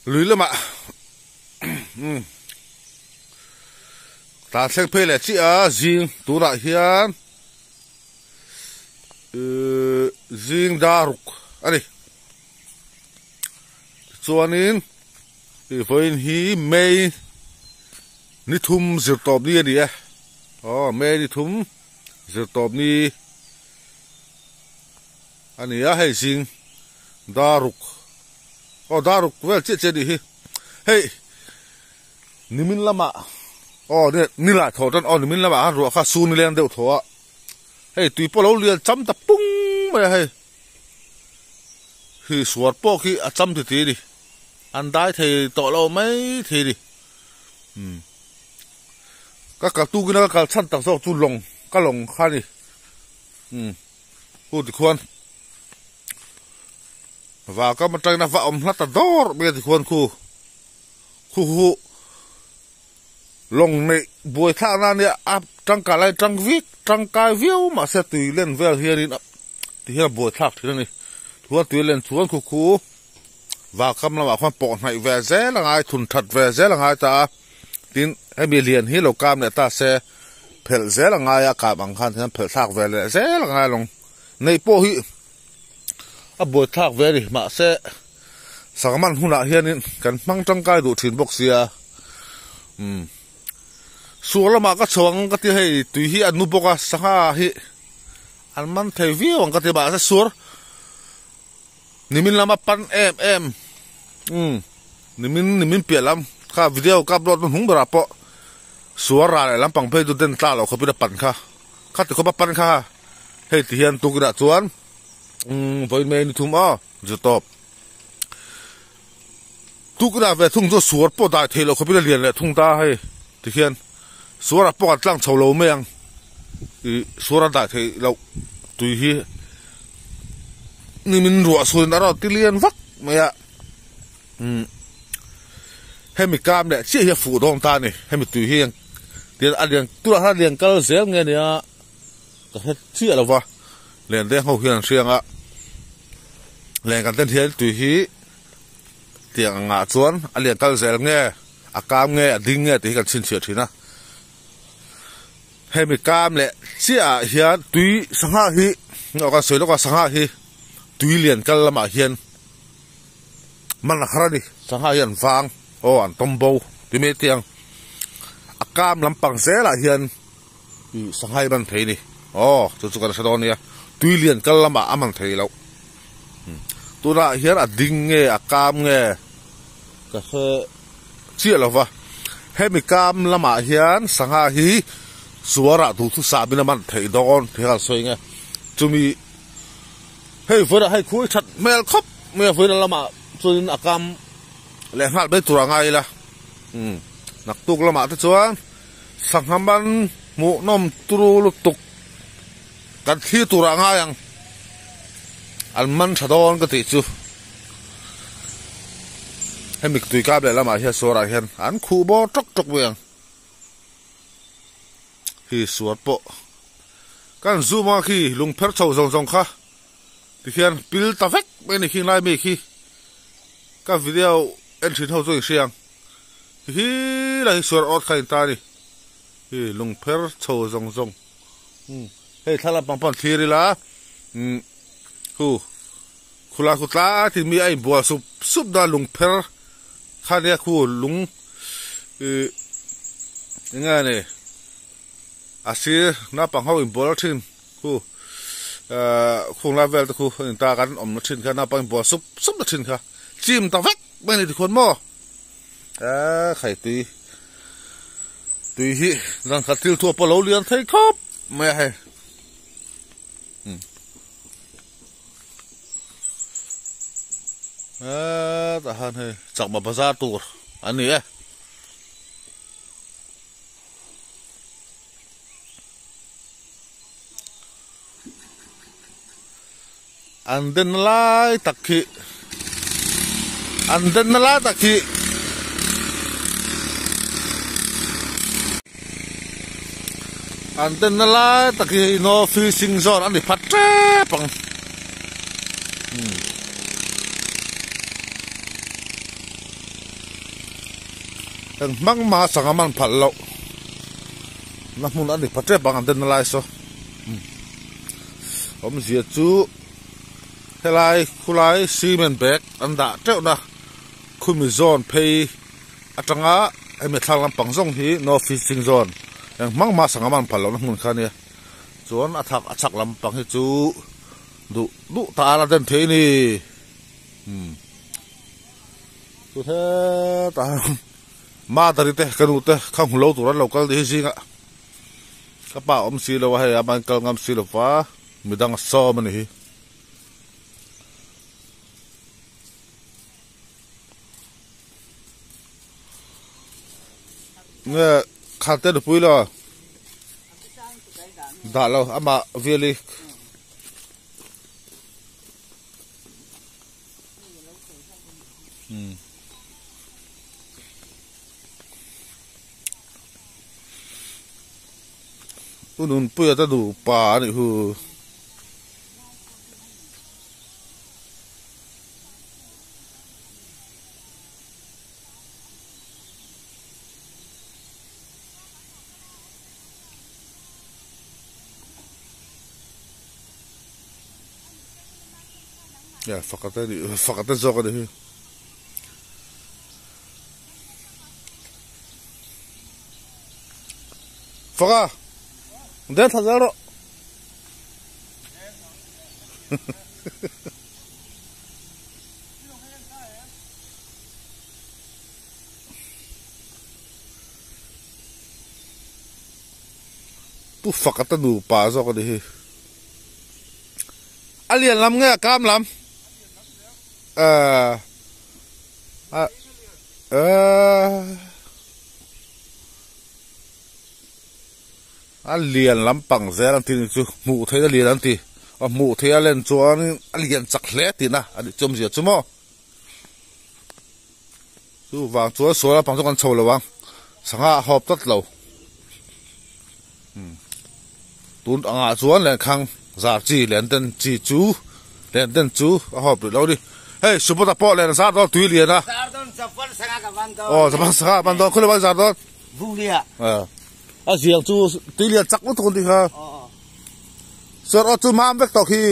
Lui lamah umm tlan thleng phei leh chiah a zing tunah hian ihh zing daruk a ni tichuanin ih vawiin hi May ni thum zir tawp ni a ni e aw May ni thum zir tawp ni. A ni a hei zing daruk aw daruk vel chiah chiah a nih hi hei nimin lamah aw ni lah thaw tan aw nimin lamah khan ruah kha su ni leng deuh thaw a hei tui pawh lo lian cham ta pung mai a hei hi suar pawh khi a cham ti ti a ni an dai thei tawh lo mai thei a ni umm ka kal tukin a ka kal chhan tak zawk chu lawng ka lawng kha a ni umm. Hu tikhuan va kam atangin a va awm hla ta dawr mai a tikhuan khu khu hu lawng neih buai thlak na ania a tangkai lai tang vik tangkai viau mahse tui len vel hianin ti hian a buai thlak thin a ni chuan tui len chuan khu khu va kam lamah khuan pawh hnaih ve zel a ngai thun that ve zel a ngai ta a tin hemi lian hi lo kam leh ta se. Phelh zel a ngai a kap ang khan hian phelh thlak ve leh zel a ngai alawng. Neih pawh hi a buai thlak ve a ni mahse sangman hunah hianin kan hmang tangkai duh thin bawk sia umm suar lamah ka chho ang ka ti hei tui hi a nu bawk a sangha hi an man thei viau ang ka ti mahse suar nimin lama pan em em umm nimin nimin piah lam kha video ka upload na hnung berah pawh suar rah leh lampang phei chu den tla loh khawpin a pan kha kha ti khawp a pan kha hei ti hian tukinah chuan umm vawiin mai ni thum aw zu tawp tukinah ve thung chu suar pawh dai theih loh khawpin a lian leh thung ta hei ti hian suar ah pawh kan tlang chho lo mai ang ih suar a dai theih loh tui hi nimin ruah suin a rawn ti lian vak mai a umm hemi kam leh chiah hi a fuh dawn ta a ni hemi tui hi tian a lian tunah hian a lian kal zel nge nia ka hre chiah lo va len deng ho hian an hria ang a len kan ten hian tui hi tiang angah chuan a lian kal zel nge a kam nge a ding nge tih hi kan chhinchhiah thin a hemi kam leh chiah ah hian tui sangha hi aw kan sawi lawk a sangha hi tui lian kal lamah hian man a har a ni sangha hi an vang aw an tawm bo ti mai te ang a kam lampang zelah hian ih sangha hi man thei a ni aw chu chu kan hre dawn a nia tui lian kal lamah a man thei loh tunah hian a ding nge a kam nge ka hre chiah lo va hemi kam lamah hian sangha hi suarah duhthusam in a man theih dawn tih kha an sawi ang e chumi hei vawiinah hei khui that hmel khawp mai a vawiinah lamah chuanin a kam leh nghal mai tur a ngai ila umm naktuk lamah te chuan sangha man hmuhnawm turu lutuk kan thlir tur a ngai ang an man tha dawn ka tih chu hemi tui kap leh lamah hian suarah hian an khuh bawr tawk tawk mai ang hi suar pawh kan zoom a khi lung pher chho zawng zawng kha tikhian pil ta vek mai a ni khing lai mi khi ka video en thin ho chu in hria ang hi lai hi suar awt kha in ta a ni hi lung pher chho zawng zawng. Umm hei thlalak pang pawh an thlir ila umm hu khulai khu tlai tih mi a inbual sup sup na lungpher kha nia khu lung ih eng nge ni a sir naupang ho inbual thin khu ahh khung lai vel te khu a inta kan awm na thin kha naupang inbual sup sup na thin kha chim ta vek mai a ni tikhuan maw. Eee khai tui tui hi zan khat thil thuah pawh lo lian thei khawp mai a hei eee tah hian hei chakma bazar tur an ni e. An denna lai tak khi an denna lai tak khi an denna lai tak hi no fishing zone a ni phat tep ang umm. Eng hmang mah sangha man phalh loh na hmun a ni pha tep ang an den na lai saw awmzia chu helai khulai cement bag an dah teuh na khumi zawn phei atanga hemi thlang lampang zawng hi no fishing zone eng hmang mah sangha man phalh loh na hmun kha a nia chuan a thak a chhak lampang hi chu duh duh tan a den thei a ni umm. Chu hetah Mother-i te ka nu te kha hmu lo tur an lo kal ni hi zingah ka pa awm si lo a hei ama in kal ngam si lo va midang a sawm a ni hi. Nge khate nupui lo dah lo amah Viali. U Nunpuia te nupa a nih hu. Faka te nih faka te zawk a ni hi. Faka den thla zel rawh. Pu faka te nupa zawk a ni hi. A lian lam nge a kam lam? Ahh ahh A lian lampang zel an ti ni chu hmuh theih a lian an ti. A hmuh theih a len chuan a lian chak hle tihna a nih chu awmzia chu maw. Chuvang chuan sual lampang chu kan chho lo ang. Sangha a hawp tlat lo. Tun angah chuan lenkhang zar chi len den chi chu len den chu a hawp rih lo a ni. Hei Subodha pawh len a zar dawn tui lian a. Zar dawn Japan sangha ka van dawn. Aw Japan sangha a van dawn khawilai a zar dawn. Vunglia. A ziang chu tui lian chak lutuk an tih kha. Sir aw chu mam vek tawh khi.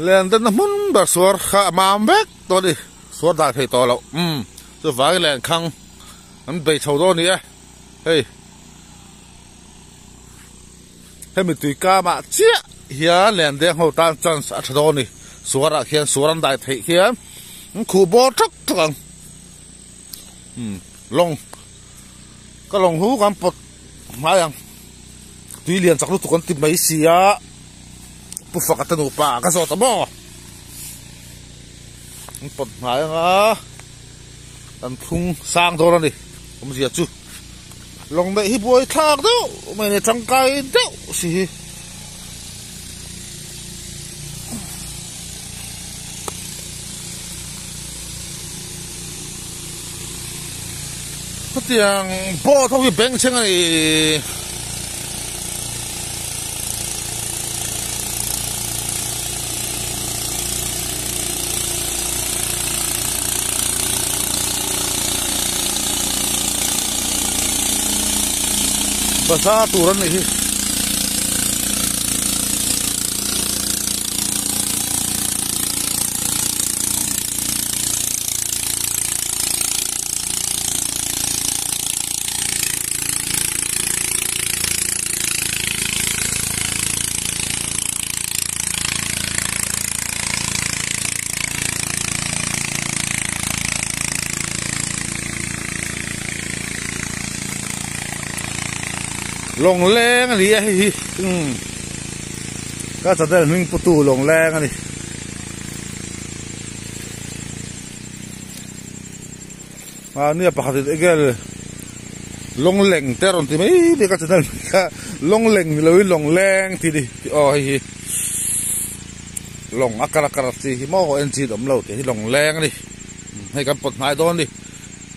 Len denna hmun ber suar kha a mam vek tawh a ni. Suar dan thei tawh loh. Umm chuvangin lenkhang an bei chho dawn a ni e. Hei hemi tui kamah chiah hian len deng ho tan chance a tha dawn a ni. Suarah khian suar an dai theih khian an khuh bawr thak thak ang. Umm lawng ka lawng hu kan pawt hmai ang. Tui lian chak lutuk an ti mai si a Pu Faka te nupa ka zawt a maw an pawt hnai anga an thlung sang dawn a ni awmzia chu lawng neih hi buai thlak deuh mai a ni tangkai deuh si hi. Hetiang boat ho hi bank chheng a ni. Bazar tur an nih hi. Lawng leng a ni a hei hi umm ka channel hming pu tu lawng leng a ni. Mahnia pakhat in enge lawng leng te a rawn ti mai mai ka channel hming kha lawng leng ni lo in lawng leng tih a ni aw hei hi lawng a kar a kar chi hi maw engine awm lo tih hi lawng leng a ni hei kan pawt hnai dawn a ni.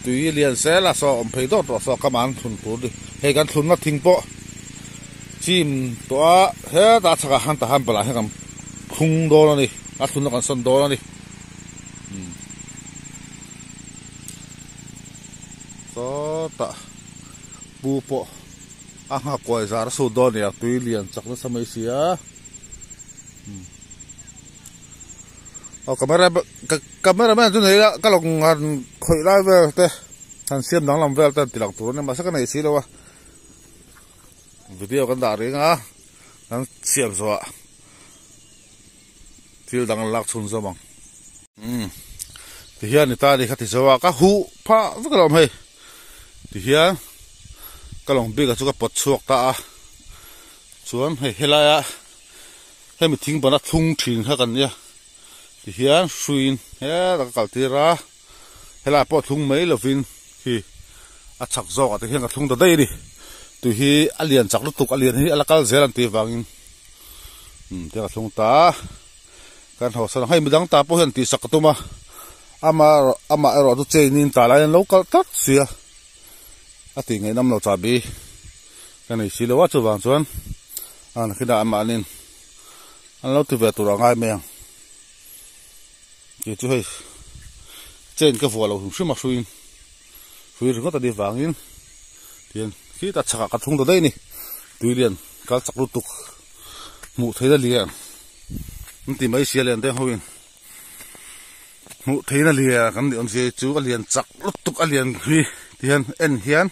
Tui lian sel a saw awm phei dawt rawh saw ka man thlun tur ni. Hei kan thlunna thing pawh chim tawh a hetah chhakah khan tahan palah hian kan thlung dawn a ni a thlunna kan sawn dawn a ni. Tah pu pawh a nghak kuai zar a sut dawn a ni a tui lian chak nasa mai si a aw camera camera man chu nei ila ka lo han khawih lai vel te han siam danglam vel te an ti lang tur a nia mahse ka nei si lo a video kan dah reng a kan siam zawh ah thil dang an lak chhun zawm ang umm ti hian ni ta ni kha ti zo a ka huh phah vek alawm hei ti hian ka lawng bik ah chu ka pawt chhuak ta a chuan hei helaia hemi thing bana thlung thin kha kan nia ti hian hruiin hetah ka kal tir a helaiah pawh thlung mai lovin khi a chak zawk ah te hian ka thlung ta daih a ni tui hi a lian chak lutuk a lian hi a la kal zel an tih avangin umm tiang ka thlung ta a kan hawsan ang hei midang ta pawh hian tihsak ka tum a ama erawh amah erawh chu chain in tah laiin an lo kalh tlat sia a tih ngaihnawm lo chahbi ka nei si lo a chuvang chuan a nakinah amahnin an lo ti ve tur a ngai mai ang. Kei chu hei chain ka vuah lo hrim hrim a hruiin hrui ringawt a nih vangin tihian khitah chhakah ka thung ta daih a ni tui lian kal chak lutuk hmuh theihna lian an ti mai sia lian deuh hoin hmuh theihna lian kan nih awmzia hi chu a lian chak lutuk a lian hi tihian en hian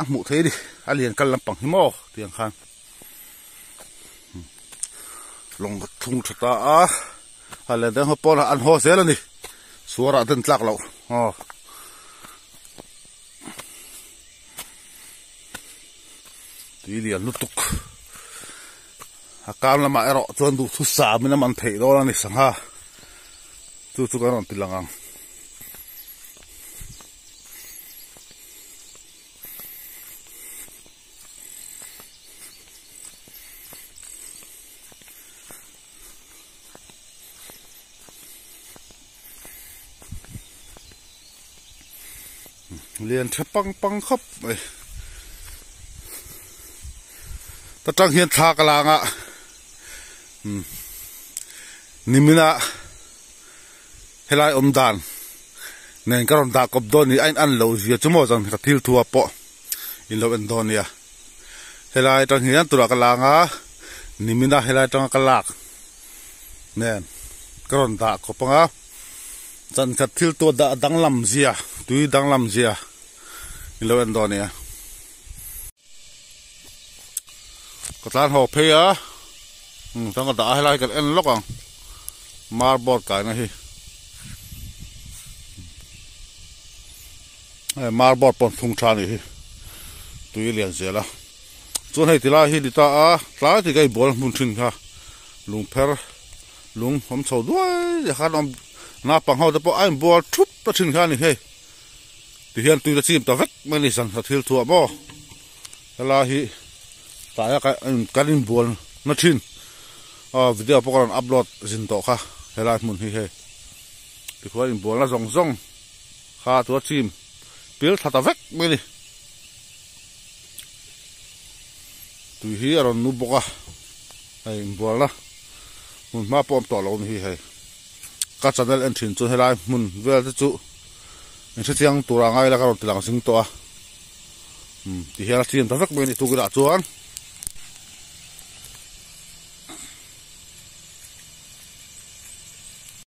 a hmuh theih a ni a lian kal lampang hi maw tiang khan. Lawng ka thlung tha ta a a leh dang ho pawh an haw zel a ni suar ah ten tlak loh aw tui lian lutuk a kam lamah erawh chuan duhthusam in a man theih dawn a ni sangha chu chu kan rawn ti lang ang. Lian tha pang pang khawp mai ta tang hian thla ka lang a umm nimina helai awm dan nen ka rawn dah kawp dawn ni a in an lo zia chu maw zan ka thil thu ah pawh. In lo en dawn nia helai atang hian turah ka lang a nimina helai atanga ka lak nen ka rawn dah khawp ang a chankhat thil tur dah danglam zia tui danglam zia in lo en dawn nia ka tlan haw phei a chuan ka dah a helai kan en lawk ang marboard kaina hi. Hei marboard pawh an thlung tha anih hi tui a lian zel a chuan hei tilai hi ni ta a tlai tika i bual hmun thin kha lungpher lung awm chho duai zia khan awm naupang ho te pawh a inbual thup ta thin kha a ni hei tihian tui te chim ta vek mai a ni zan thil thuah maw helai hi tlaia kan inbual na thin aw video pawh ka rawn upload zin tawh kha helai hmun hi hei tikhuan inbualna zawng zawng. Kha chu a chim pil thla ta vek mai a ni. Tui hi a rawn nu bawk a, hei inbualna hmun hma pawh a awm tawh lo a ni hi hei. Ka channel en thin chu helai hmun vel te chu in hrechiang tur a ngai la ka rawn ti lang zing tawh a. Umm ti hian a chim ta vek mai a ni tukinah chuan.